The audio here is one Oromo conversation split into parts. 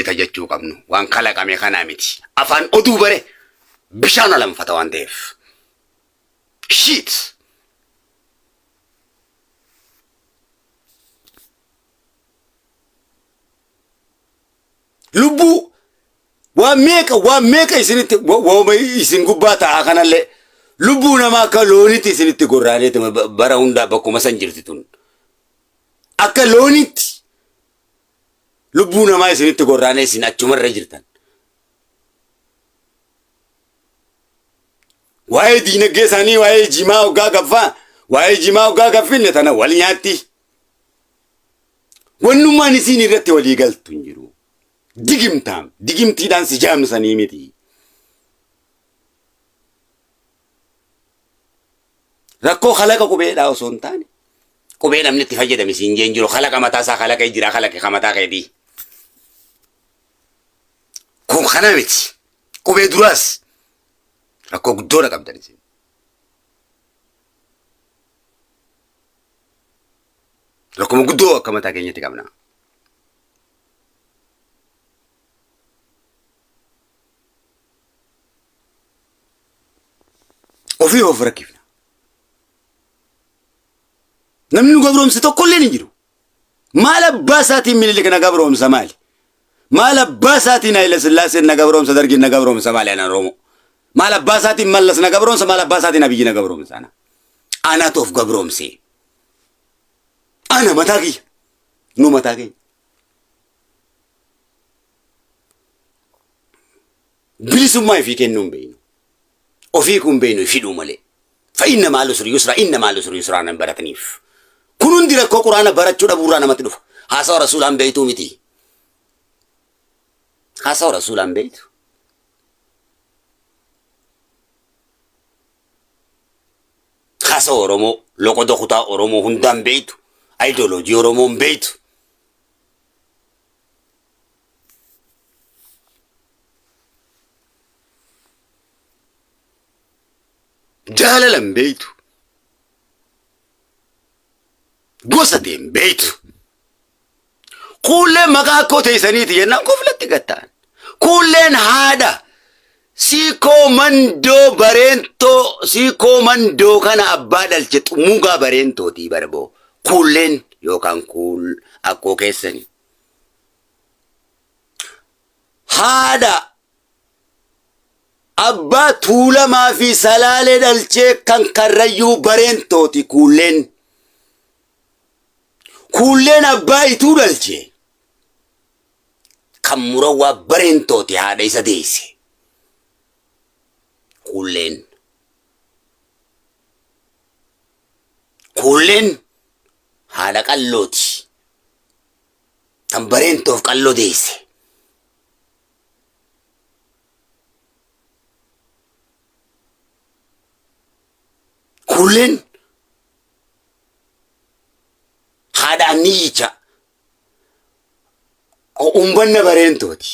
Ta jechuu qabnu waan kalaqame kanaa miti. Afaan oduu bare bishaan alanfata waan ta'eef. Shit! Lubbuu waan meeqa waan meeqa isinitti wauma isin gubbaa taa'aa kanallee lubbuu namaa akka loonitti isinitti gorraaneeti bara hundaa bakkuma san jirti tun. Akka loonitti lubbuu namaa isinitti gorraanee isin achumarra jirtan. Waa'ee diinagdee isaanii waa'ee jimaa hoggaa gaffaa waa'ee jimaa hoggaa gaffinne tana wal nyaatti. Wannummaan isiin irratti walii galtu hin jiru. Digimtaam digimtiidhaan si jaamsanii miti. Rakkoo kalaqa qubeedhaa osoo hin taane qubee namni itti fayyadame siin jeen jiru kalaqa mataa isaa kalaqee jira kalaqe ka mataa keetii. Kun kana miti. Qubee duraas rakkoo guddoodha qabdan isin. Rakkoo guddoo akka mataa keenyatti qabna. Ofii of rakkifna. Namni nu gabroomse tokko illee hin jiru. Maal abbaa isaatiin Minilik na gabroomsa maali? Maal abbaa isaatiin Haayila Sillaaseen na gabroomsa Dargiin na gabroomsa maali ana Oromoo? Maal abbaa isaatiin Mallas na gabroomsa maal abbaa isaatiin Abiyyi na gabroomsa ana? Anatu of gabroomse. Ana mataa kiyya. Nu mataa keenya. Bilisummaa ifii kennuu hin beeknu. Ofii kun beeknu fidhuu malee. Fa'inna maal usri yusra inna maal usri yusraa nan barataniif. Kun hundi rakkoo quraana barachuu dhabuurraa namatti dhufa. Haasawa rasuulaan beektuu miti. Haasawa rasuulaan beektu. Haasawa Oromoo loqoda kutaa Oromoo hundaan beektu. Ayidooloojii Oromoo hin beektu. Jaalala hin beektu. Gosa ta'e hin beektu. Kuulleen maqaa akkoo teessaniiti jennaan koflatti gattaan. Kuulleen haadha siikoo mandoo bareentoo siikoo mandoo kana abbaa dhalche xumugaa bareentootii barboo. Kuulleen yookaan kuul akkoo keessanii. Haadha abbaa Tuulamaa fi Salaalee dhalchee kan Karrayyuu Bareentooti Kuulleen. Kuulleen abbaa Ituu dhalchee kan Murawwaa Bareentooti haadha isa deesse. Kuulleen. Kuulleen haadha qallooti. Tan Bareentoof qalloo deesse. Kuulleen haadha anniyyicha umbanna bareentooti.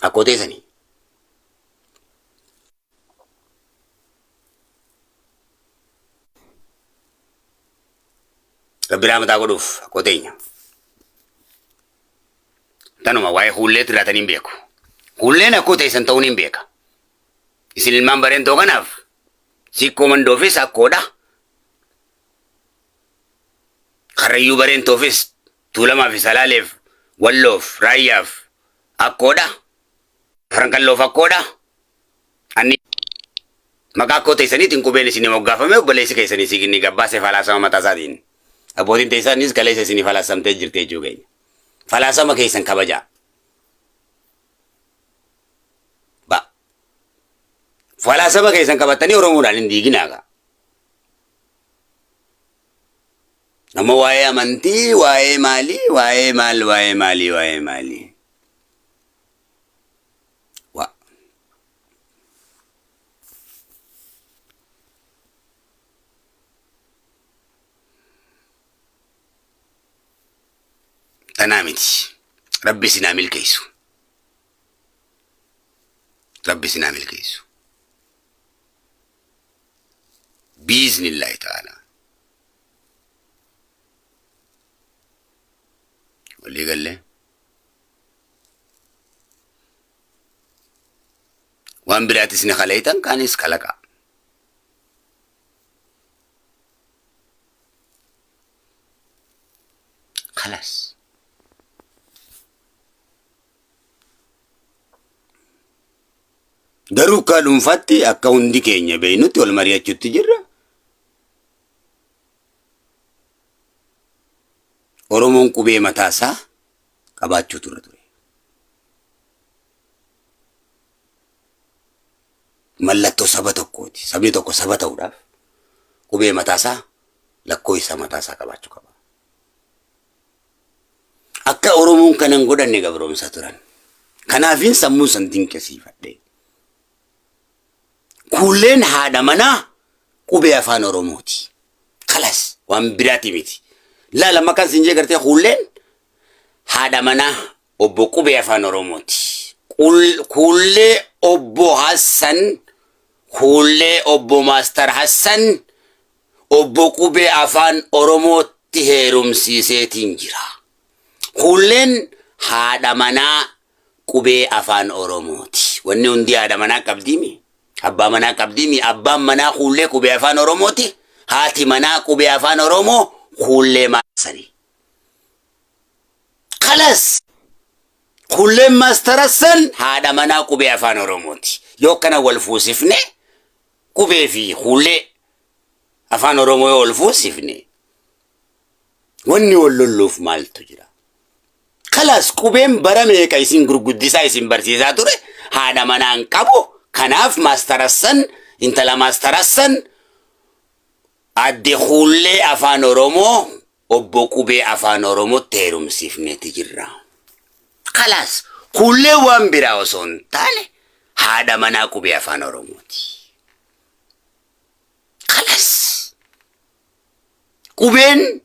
Akkoo teessanii. Rabbi rahmataa godhuuf akkoo teenya. Tanuma waa'ee kuulleetti irraatanii hin beeku. Kuulleen akkoo teessan ta'uun hin beeka. Isin ilmaan bareentoo kanaaf sikkoo mandoofis akkoodha. Karrayyuu bareentoofis tuulamaa fi salaaleef walloof raayyaaf akkoodha. Afrankalloof akkoodha. Anni maqaa akkoo teessaniitiin qubeen isinii moggaafame obboleessi keessanii si inni gabbaase falaasama mataa isaatiin. Abbootiin teessanis kaleessa isinii falaasamtee jirti jechuu keenya. Falaasama keessan kabajaa. Ba. Falaasama keessan qabattanii Oromoodhaan hin diiginaa gaa. Amma waa'ee amantii, waa'ee maalii, waa'ee maal, waa'ee maalii, waa'ee maalii. Wa. Tanaa miti. Rabbi isin haa milkeessu. Rabbi isin haa milkeessu. Biiznillaahi ta'ala. Walii gallee. Waan biraatis ni kaleeytan kaanis kalaqa. Kalas. Garuu akka dhuunfaatti akka hundi keenya beeknutti wal mari'achuutti jirra. Oromoon qubee mataa isaa qabaachuu turre ture. Mallattoo saba tokkooti. Sabni tokko saba ta'uudhaaf qubee mataa isaa lakkoofsa mataa isaa qabaachuu qaba. Akka Oromoon kana hin godhanne gabroomsaa turan. Kanaafin sammuu san dinqisiifadhe. Kuulleen haadha manaa qubee afaan Oromooti. Kalas waan biraati miti. Laala maqaan siin jee gartee kuulleen haadha manaa obbo qubee afaan Oromooti. Kuullee obbo Hassan, kuullee obbo Maastar Hassan, obbo qubee afaan Oromootti heerumsiiseetiin jira. Kuulleen haadha manaa qubee afaan Oromooti. Wanni hundi haadha manaa qabdiimi. Abbaa manaa qabdiimi. Abbaan manaa kuullee qubee afaan Oromooti. Haati manaa qubee afaan Oromoo kuullee maasanii. Kalas! Kuulleen maastarassan haadha manaa qubee afaan Oromooti. Yoo akkana wal fuusifne qubee fi kuullee afaan Oromoo yoo wal fuusifne wanni wal lolluuf maaltu jira? Kalas qubeen bara meeqa isin gurguddisaa isin barsiisaa ture haadha manaa hin qabu. Kanaaf maastarassan intala maastarassan adde kuullee afaan Oromoo obbo qubee afaan Oromootti heerumsiifneeti jirra. Kalaas kuullee waan biraa osoo hin taane haadha manaa qubee afaan Oromooti. Kalas qubeen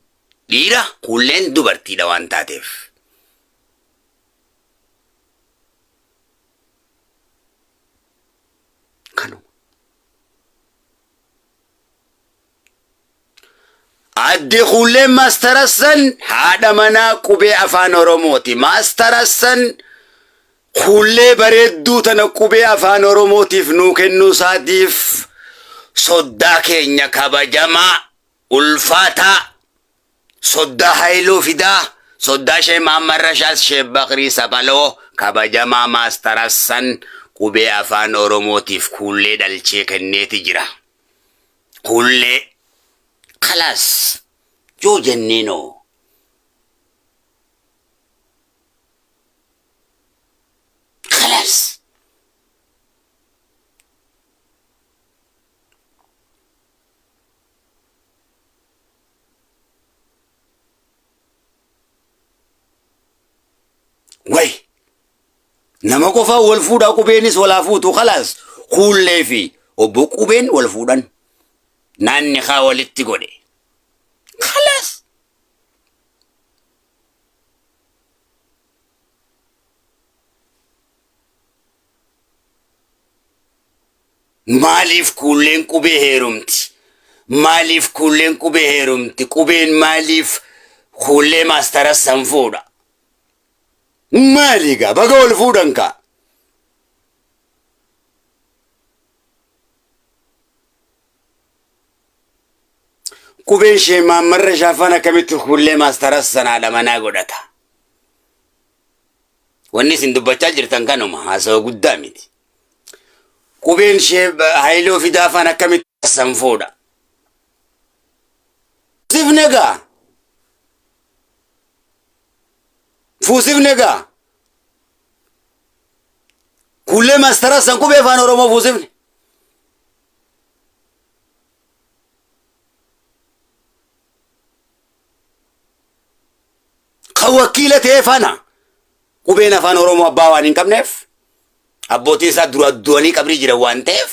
dhiira kuulleen dubartiidha waan taateef. Kanuma. Adde Kuulleen Maastarassan haadha manaa qubee afaan Oromooti. Maastarassan kuullee bareedduu tana qubee afaan Oromootiif nuu kennuu isaatiif soddaa keenya kabajamaa ulfaataa soddaa Haayiluu Fidaa soddaa Shee Mahammad Rashaad Shee Bakrii Saphaloo kabajamaa Maastarassan qubee afaan Oromootiif kuullee dhalchee kenneeti jira. Kuullee kalaas yoo jenneenoo kalaas way Nama qofaan wal fuudhaa qubeenis walaa fuutu kalaas kuullee fi obbo qubeen wal fuudhan. Naanni kaa walitti godhe. Kalaas. Maaliif kuulleen qubee heerumti? Maaliif kuulleen qubee heerumti? Qubeen maaliif kuullee maastara san fuudha? Maali gaa baga wal fuudhan kaa. Qubeen ishee maammarra shaafaan akkamitti kuullee maastaras sanaadha manaa godhata. Wanni isin dubbachaa jirtan kanuma haasawa guddaa miti. Qubeen ishee Haayiloo Fidaafaan akkamitti san fuudha. Sifne gaa. Fuusifne gaa. Kuullee maastara san qubee afaan Oromoo fuusifne. Kan wakiila ta'ee faana qubeen afaan Oromoo abbaa waan hin qabneef abbootiin isaa dura du'anii qabrii jiran waan ta'eef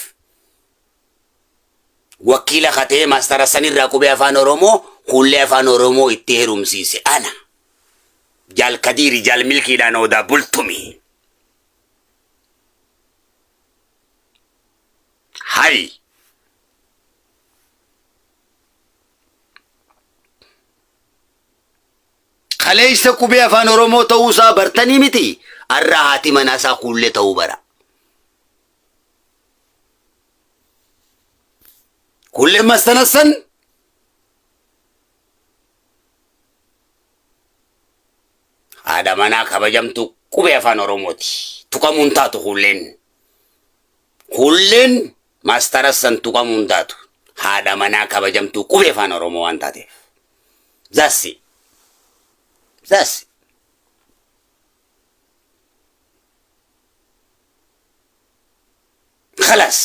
wakiila katee maastara sanirraa qubee afaan Oromoo kuullee afaan Oromoo itti heerumsiise ana. Jaal Kadiiri Jaal Milkiidhaan Odaa Bultumi. Hay. Kaleessa qubee afaan Oromoo ta'uu isaa bartanii miti. Har'a haati manaa isaa kuullee ta'uu bara. Kuulleen mastanassan haadha manaa kabajamtuu qubee afaan Oromooti. Tuqamuun taatu kuulleen. Kuulleen maastarassan tuqamuun taatu. Haadha manaa kabajamtuu qubee afaan Oromoo waan taateef. That's it. That's it. Khalaas.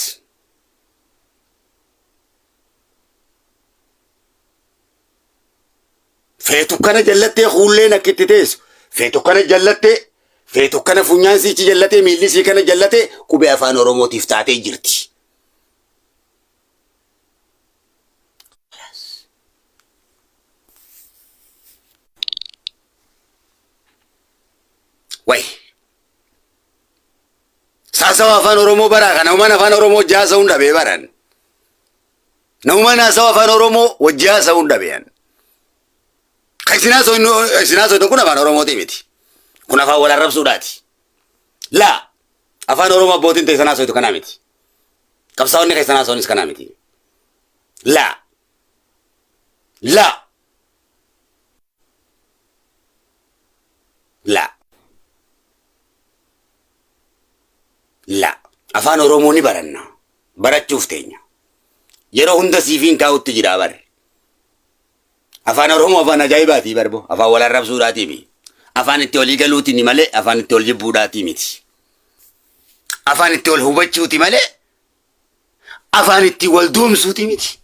Feetu kana jallattee kuulleen akka itti teessu. Feetu kana jallattee feetu kana funyaan siichi jallatee miilli sii kana jallatee qubee afaan Oromootiif taatee jirti. Way. Saasawa afaan Oromoo baraa kana umaan afaan Oromoo hojii haasa'uun dhabee baran. Namumaan haasawa afaan Oromoo hojii haasa'uun dhabean. Kan isin haasa'u kun afaan Oromootii miti. Kun afaan wal arrabsuudhaati. Laa afaan Oromoo abbootiin teessan haasa'u kanaa miti. Qabsaa'onni keessan haasa'uunis kanaa miti. Laa laa laa laa afaan Oromoo ni baranna. Barachuuf teenya. Yeroo hunda siifiin kaa'utti jira bar. Afaan Oromoo afaan ajaa'ibaatii barbo. Afaan wal arrabsuudhaatii miti. Afaan itti walii galuutiin malee afaan itti wal jibbuudhaatii miti. Afaan itti wal hubachuuti malee afaan itti wal doomsuuti miti.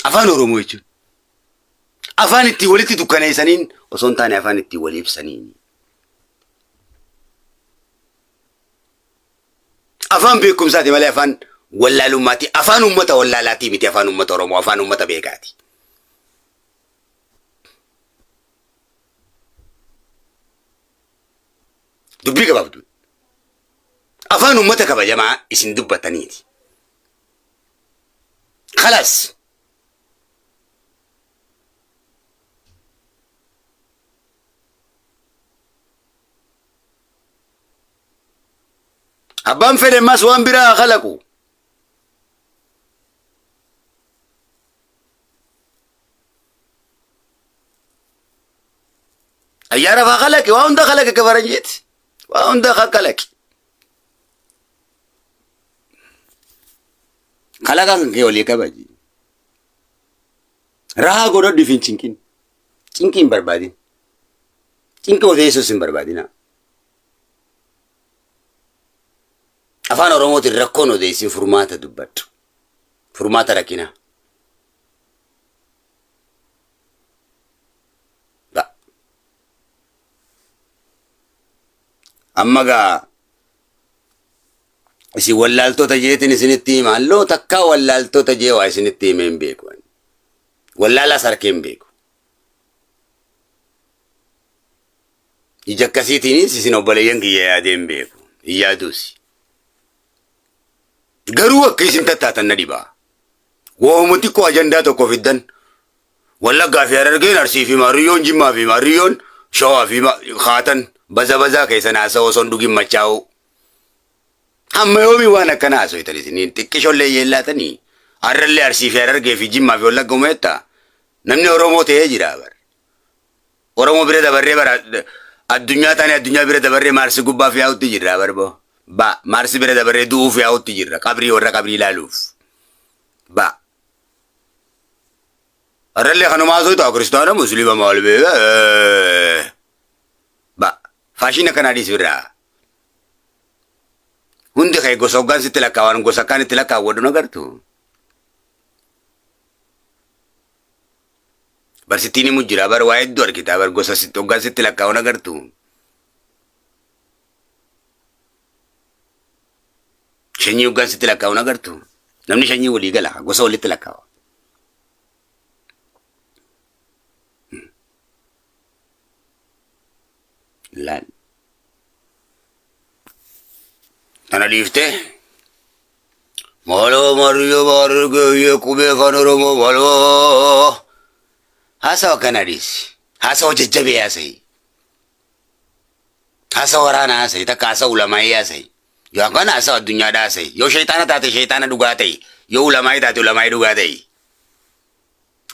Afaan Oromoo jechuun afaan itti walitti dukkaneessaniin osoo hin taane afaan itti wal ibsaniin. Afaan beekumsaati malee afaan wallaalummaati. Afaan uummata wallaalaatii miti afaan uummata Oromoo afaan uummata beekaati. Dubbii gabaabduu. Afaan uummata kabajamaa isin dubbataniiti. Kalaas. Abbaan fedhe ammas waan biraa haa kalaqu. Ayyaara faa kalaqe waa hunda kalaqe akka faranjiiti. Waa hunda kalaqe. Kalaqa kan kee walii kabaji. Rahaa godhadhu if hin cinqin. Cinqii hin barbaadin. Cinqii odeessuus hin barbaadina. Afaan Oromootiin rakkoon odeessin furmaata dubbadhu. Furmaata rakkinaa. Ba. Amma gaa isin wallaaltota jeetin isinitti hima. Halloo takkaa wallaaltota jee waa isinitti himee hin beeku. Wallaalaas harkee hin beeku. Ija akkasiitiinis isin obboleeyyan kiyya yaadee hin beeku. Hin yaaduus. Garuu akka isin tattaatan na dhibaa. Waanuma xiqqoo ajandaa tokko fiddan. Wallaggaa fi Harargeen Arsii fi Maariyyoon Jimmaa fi Maariyyoon Shawaa fi Kaatan baza bazaa keessan haasa'oo osoo hin dhugin machaa'uu. Hamma yoomii waan akkana haasoytan isiniin xiqqishollee yeellaatanii har'allee Arsii fi Harargee fi Jimmaa fi Wallagga umeetta. Namni Oromoo ta'ee jira bar. Oromoo bira dabarree bara addunyaa taane addunyaa bira dabarree maarsi gubbaaf yaa'utti jirra barbo. Ba maarsi bira dabarree du'uuf yaa'utti jirra qabrii warra qabrii ilaaluuf. Ba. Har'allee kanumaa osoo ta'a kiristaana musliima maal beeka. Ba faashiin akkanaa dhiisi irraa. Hundi kee gosa hoggaan sitti lakkaawwan gosa akkaan itti lakkaawwadhu nagartu. Bar sittiin himu jira bar waa hedduu argita bar gosa sitti hoggaan sitti lakkaa'uun agartu. Shanyii hoggaan sitti lakkaa'uun agartu. Namni shanyii walii gala gosa walitti lakkaa'a. Laal. Tana dhiiftee Maaloo maariyyoo maarree geeyyee qubee afaan Oromoo maaloo. Haasawa akkana dhiisi. Haasawa jajjabee haasa'i. Haasawa waraanaa haasa'i. Takka haasawa ulamaa'ii haasa'i. Yoo akkana haasa'u addunyaadhaa haasa'i. Yoo shayxaana taate shayxaana dhugaa ta'i. Yoo ulamaa'ii taate ulamaa'ii dhugaa ta'i.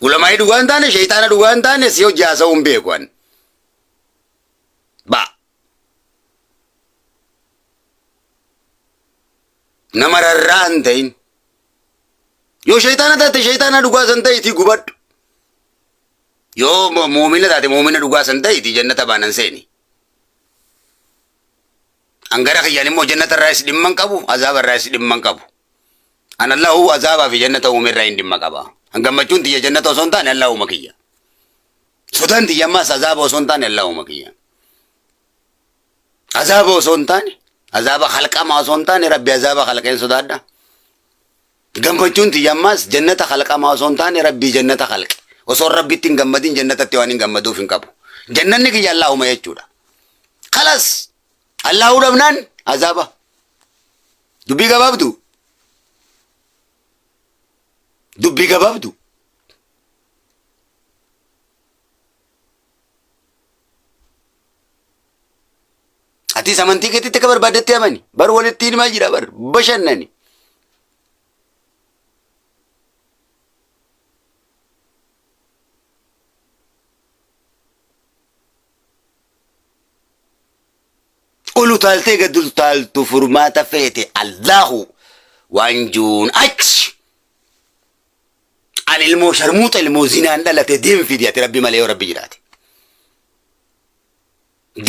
Ulamaa'ii dhugaa hin taane shayxaana dhugaa hin taane si hojii haasa'uu hin beeku an. Ba. Nama rarraa hin ta'in. Yoo shayxaana taate shayxaana dhugaa san ta'iitii gubadhu. Yoo muumina taate muumina dhugaa san ta'iitii jannata baanan seeni. An gara kiyyaan immoo jannata irraayis dhimma hin qabu, azaaba irraayis dhimma hin qabu. An Allahu azaabaa fi jannata uume irraa hin dhimma qaba. An gammachuun tiyya jannata osoo hin taane Allahuma kiyya. Sodaan tiyya ammaas azaaba osoo hin taane Allahuma kiyya. Azaaba osoo hin taane, azaaba halqamaa osoo hin taane Rabbi azaaba halqeen sodaadha. Gammachuun tiyya ammaas jannata halqamaa osoo hin taane Rabbii jannata halqe. Osoo Rabbitti hin gammadin jannatatti waan hin gammaduuf hin qabu. Jannanni kiyya Allahuma jechuudha. Kalas Allahu dhabnaan azaaba. Dubbii gabaabdu. Dubbii gabaabdu. Atis amantii keetitti akka barbaaddetti amani. Bar walitti himaa jira bar bashannani. Ol utaaltee gad utaaltu furmaata feete Allahu waan juun achi. An ilmoo sharmuuxa ilmoo zinaan dhalate deem fidi ati rabbi malee yoo rabbi jiraate.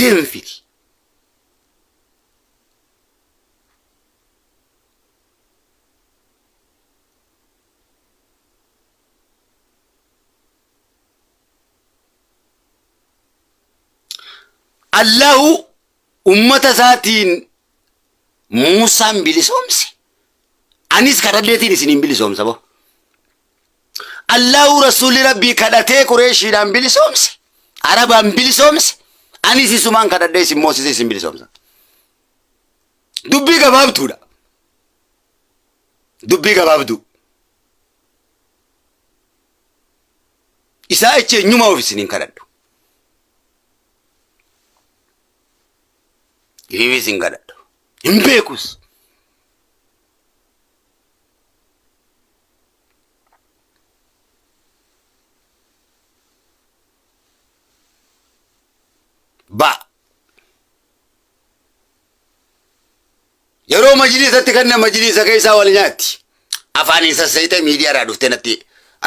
Deem fidi. Allahu ummata isaatiin Muusaan bilisoomse. Anis kadhadheetiin isiniin bilisoomsa boo. Allahu rasuulli rabbii kadhatee Qureeshiidhaan bilisoomse. Arabaan bilisoomse. Anis isumaan kadhadhee isin moosisee isin bilisoomsa. Dubbii gabaabduudha. Dubbii gabaabduu. Isaa achi eenyumaa of isiniin kadhadhu. Ifiifis hin kadhadhu. Hin beekus. Ba. Yeroo majliisatti kanna majliisa keessaa wal nyaatti. Afaaniin sasseeytee miidiyaa irraa dhuftee natti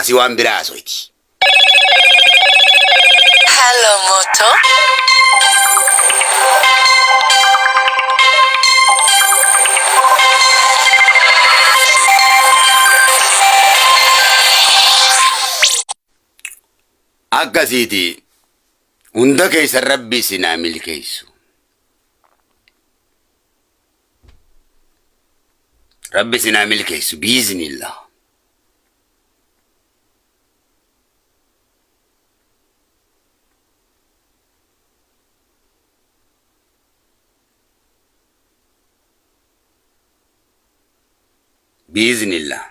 asii waan biraa haasoyti. Hello, Moto. Akkasiiti hunda keessan rabbi isin haa milkeessu. Rabbi isin haa milkeessu biiznillah. Biiznillah.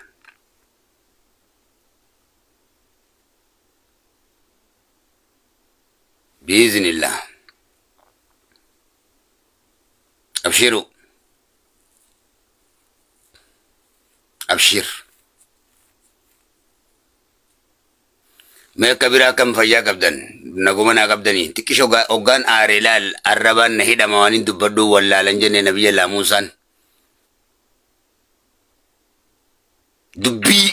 Biiznillah. Abshiru. Abshir. Mee akka biraa akkam fayyaa qabdan naguma naa qabdanii xiqqisho hoggaan aare laal arrabaan na hidhama waan hin dubbadhuu wallaalan jenne nabiyya laa Muusaan. Dubbii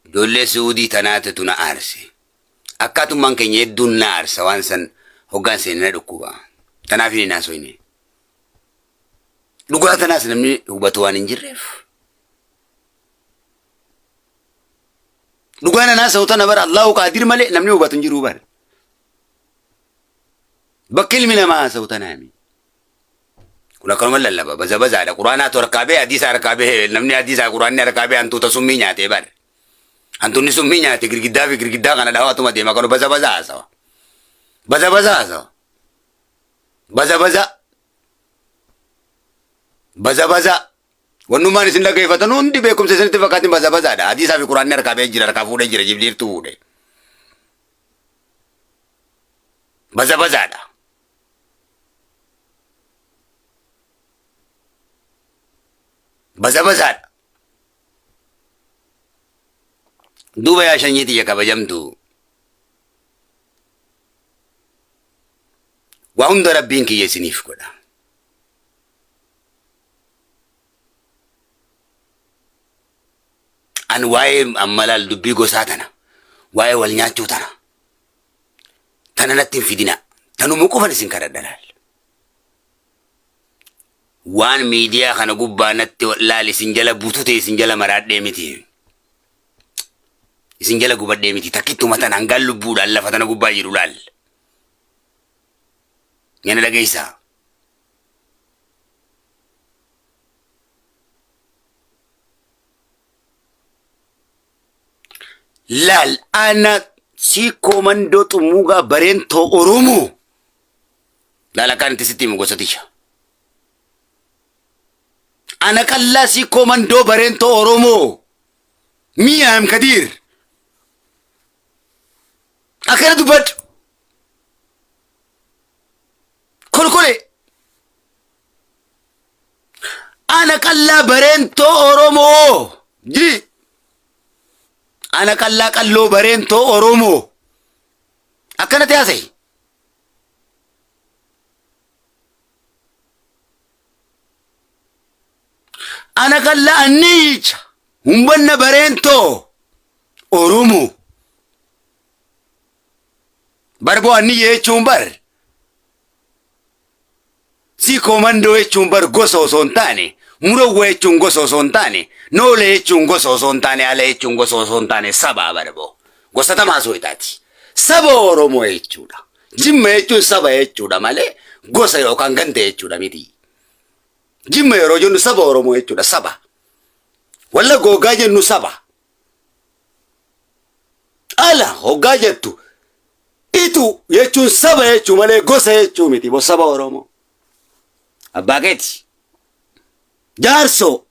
ijoollee Suudii tanaatutu na aarse. Akkaatummaan keenya hedduun na aarsa waan san hoggaan seene na dhukkuba. Tanaaf hin haasoyne. Dhugaa tanaas namni hubatu waan hin jirreef. Dhugaa nan haasa'u tana bara Allahu qaadir malee namni hubatu hin jiru bara. Bakki ilmi namaa haasa'u tanaami. Kun akkanuma lallaba baza bazaadha. Quraanaatu harkaa bee hadiisa harkaa bee namni hadiisa quraanni harkaa bee hantuuta summii nyaatee bara. Hantuunni summii nyaate girgiddaa fi girgiddaa kana dhawaatuma deema kanu baza baza haasawa. Baza baza haasawa. Baza baza. Baza baza. Wannummaan isin dhaggeeffatan hundi beekumsa isinitti fakkaatin baza bazaadha. Hadiisaa fi quraanni harkaa bee jira harkaa fuudhee jira jibriiltu fuudhe. Baza bazaadha. Baza bazaadha. Duuba yaa shanyii tiyya kabajamtu. Waa hunda rabbiin kiyya isiniif godha. An waa'ee amma laal dubbii gosaa tana, waa'ee wal nyaachuu tana, tana natti hin fidina. Tanuma qofan isin kadhadha laal. Waan miidiyaa kana gubbaa natti laal isin jala butute isin jala maraadhee miti. Isin jala gubadhee miti. Takkittuma tana hangaan lubbuudhaan lafa tana gubbaa jiru laal. Nyana dhageessaa. Laal ana siikoo mandoo xummuugaa bareentoo Oromoo. Laal akkaan itti sitti himu gosa tiyya. Ana qallaa siikoo mandoo bareentoo Oromoo. Me I am Kadir. Akkana dubbadhu. Kolkolee. Ana qallaa bareentoo Oromoo. Ji. Ana qallaa qalloo bareentoo Oromoo. Akkanatti haasa'i. Ana qallaa anniicha. Humbanna bareentoo Oromoo. Barboo anniyya jechuun bar. Si koomandoo jechuun bar gosa osoo hin taane, murawwa jechuun gosa osoo hin taane, noolee jechuun gosa osoo hin taane, ala jechuun gosa osoo hin taane sabaa barboo. Gosa tamaa osoo itaati. Saba Oromoo jechuudha. Jimma jechuun saba jechuudha malee gosa yookaan ganda jechuudha miti. Jimma yeroo jennu saba Oromoo jechuudha saba. Wallagga hoggaa jennu saba. Ala hoggaa jettu itu jechuun saba jechuu malee gosa jechuu miti bo saba Oromoo. Abbaa keeti. Jaarsoo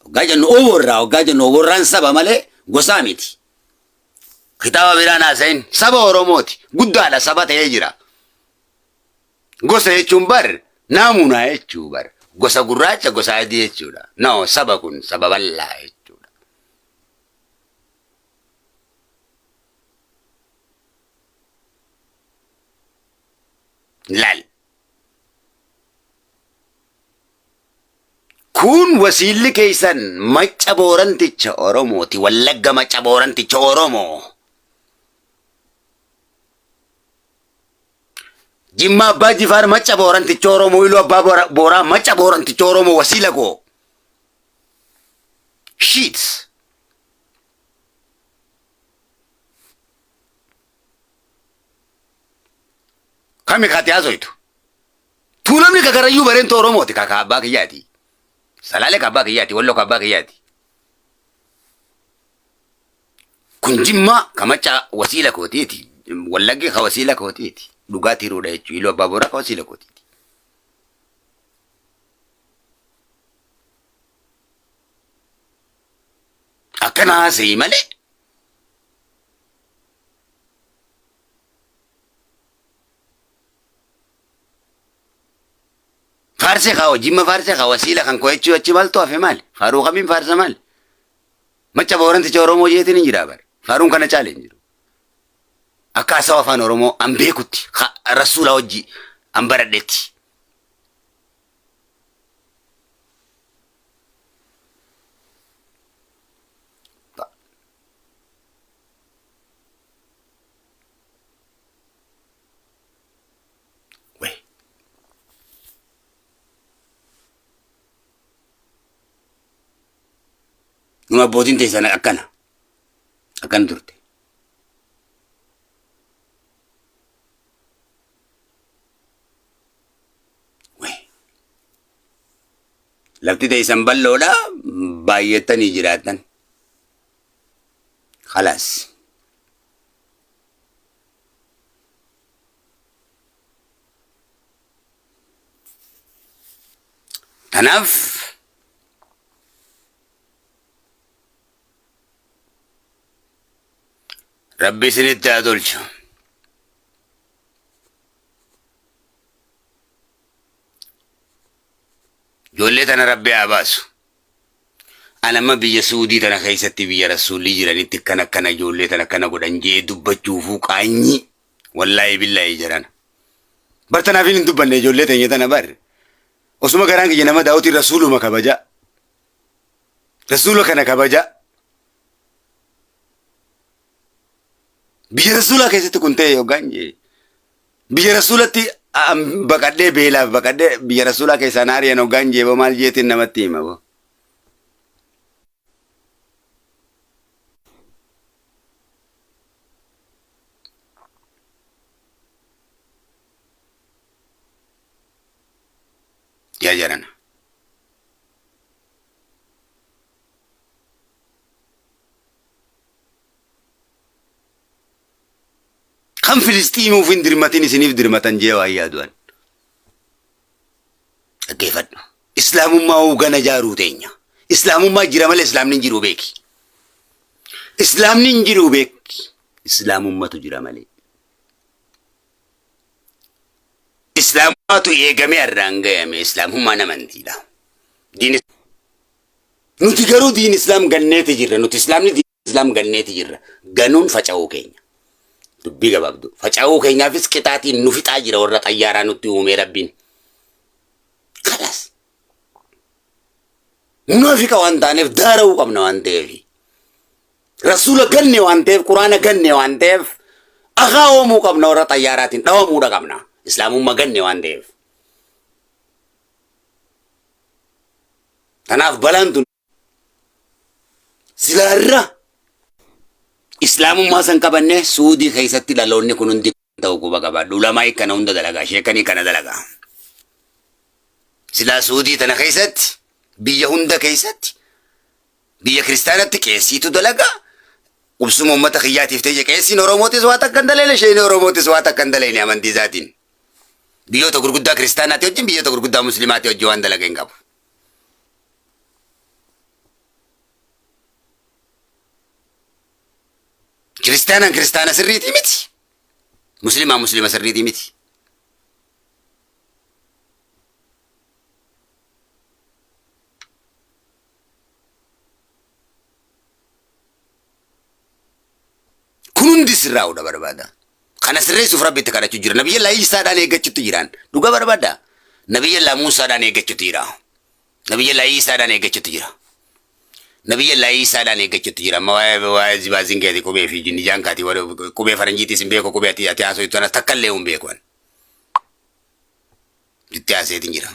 hoggaa jennu oborraa hoggaa jennu oborraan saba malee gosaa miti. Kitaaba biraan haasa'in saba Oromooti. Guddaadha saba ta'ee jira. Gosa jechuun bar naamunaa jechuu bar. Gosa gurraacha gosa adii jechuudha. No saba kun saba bal'aa jechuudha. Laal. Kun wasiilli keessan macca booranticha Oromooti. Wallagga macca booranticha Oromoo. Jimma Abbaa Jifaar macca booranticha Oromoo. Iluu Abbaa Booraa macca booranticha Oromoo wasiila koo. Shit. Kami kaati haasoytu? Tuulamni kakarayyuu bareentoo Oromooti kaka abbaa kiyyaati. Salaalee ka abbaa kiyyaati, Walloo ka abbaa kiyyaati. Kun Jimmaa ka macca wasiila kootiiti. Wallaggi ka wasiila kootiiti. Dhugaa tiruudha jechuudha. Iluu abbaa booraa ka wasiila kootiiti. Akkana haasa'i malee. Faarsee kaa jimma faarsee kaa wasiila kan koo jechuu achi maaltu hafe maali? Faaruu kamiin faarsa maali? Macca booranticha Oromoo jeetiin hin jiraa bare. Faaruun kana caale hin jiru. Akka hasawa afaan Oromoo an beekutti rasuula hojii an baradhetti. Weh. Numa abbootiin teessan akkana. Akkana turte. Weh. Lafti teessan bal'oodha baay'attanii jiraattan. Khalaas. Kanaaf Rabbi isinitti haa tolchu. Ijoollee tana Rabbi haa baasu. Anamma biyya Suudii tana keessatti biyya rasuulli jiranitti akkana akkana ijoollee tana akkana godhan jee dubbachuufuu qaanyii. Wallaahi billaahi jedhan. Bar tanaaf hin dubbanne ijoollee teenya tana bar. Osuma garaan kiyya nama daawutiin rasuuluma kabaja. Rasuula kana kabaja. Biyya rasuulaa keessatti kun ta'e yookaan jee. Biyya rasuulatti baqadhee beelaaf baqadhee biyya rasuulaa keessaa na ari'an hoggaan jee boo maal jeetiin namatti hima boo. Yaa jarana. Kan Filisxiimuuf hin dirmatin isiniif dirmatan jee waan yaadu'an. Dhaggeeffadhu. Islaamummaa hoogana jaaruu teenya. Islaamummaa jira malee islaamni hin jiru beeki. Islaamni hin jiru beeki. Islaamummatu jira malee. Islaamummaatu eegamee har'aan gayame. Islaamummaan amantiidha. Diin Nuti garuu diin islaam ganneeti jirra. Nuti islaamni diin islaam ganneeti jirra. Ganuun faca'uu keenya. Dubbii gabaabduu. Faca'uu keenyaafis qixaatiin nu fixaa jira warra xayyaaraa nutti uumee rabbiin. Kalaas. Munaafiqa waan taaneef daara'uu qabna waan ta'eef. Rasuula ganne waan ta'eef quraana ganne waan ta'eef akaa oomuu qabna warra xayyaaraatiin dhawamuudha qabna. Islaamummaa ganne waan ta'eef. Kanaaf balaan tun silaarra islaamummaa san qabanne suudii keessatti dhaloonni kun hundi ta'u quba qabaadhu. Ulamaa kana hunda dalagaa, sheekanii kana dalagaa. Silaa suudii tana keessatti biyya hunda keessatti biyya kiristaanatti qeessiitu dalagaa. Qubsuma uummata kiyyaatiif ta'e qeessiin Oromootis waa takka hin daleene isheen Oromootis waa takka hin daleene amantii isaatiin. Biyyoota gurguddaa kiristaanaati wajjin biyyoota gurguddaa musliimaati wajjin waan dalaga hin qabu. Kiristaanaan kiristaana sirriitii miti. Musliimaan musliima sirriitii miti. Kun hundi sirraa'uudha barbaada. Kana sirreessuuf Rabbi itti kadhachuu jira. Nabiyyallaa Iisaadhaan eeggachuutti jiraan. Dhuga barbaada. Nabiyyallaa Muusaadhaan eeggachuutti jira. Nabiyyallaa Iisaadhaan eeggachuutti jira. Nabiyyallaa Iisaadhaan eeggachuutti jira. Amma waa'ee waa'ee zibaaziin keeti qubee fi jinnijaan kaati qubee faranjiitis hin beeku qubee ati ati haasoftu tanas takka illee hin beeku. Itti haaseetiin jira.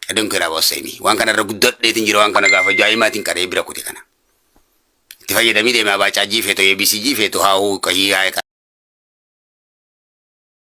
Aduun kiraa boosseemi. Waan kanarra guddadheetiin jira waan kana gaafa jaa'imaatiin qaree bira kute kana. Itti fayyadamii deeme abaacaa jii feetu ABCG feetu haahuu qahii haa.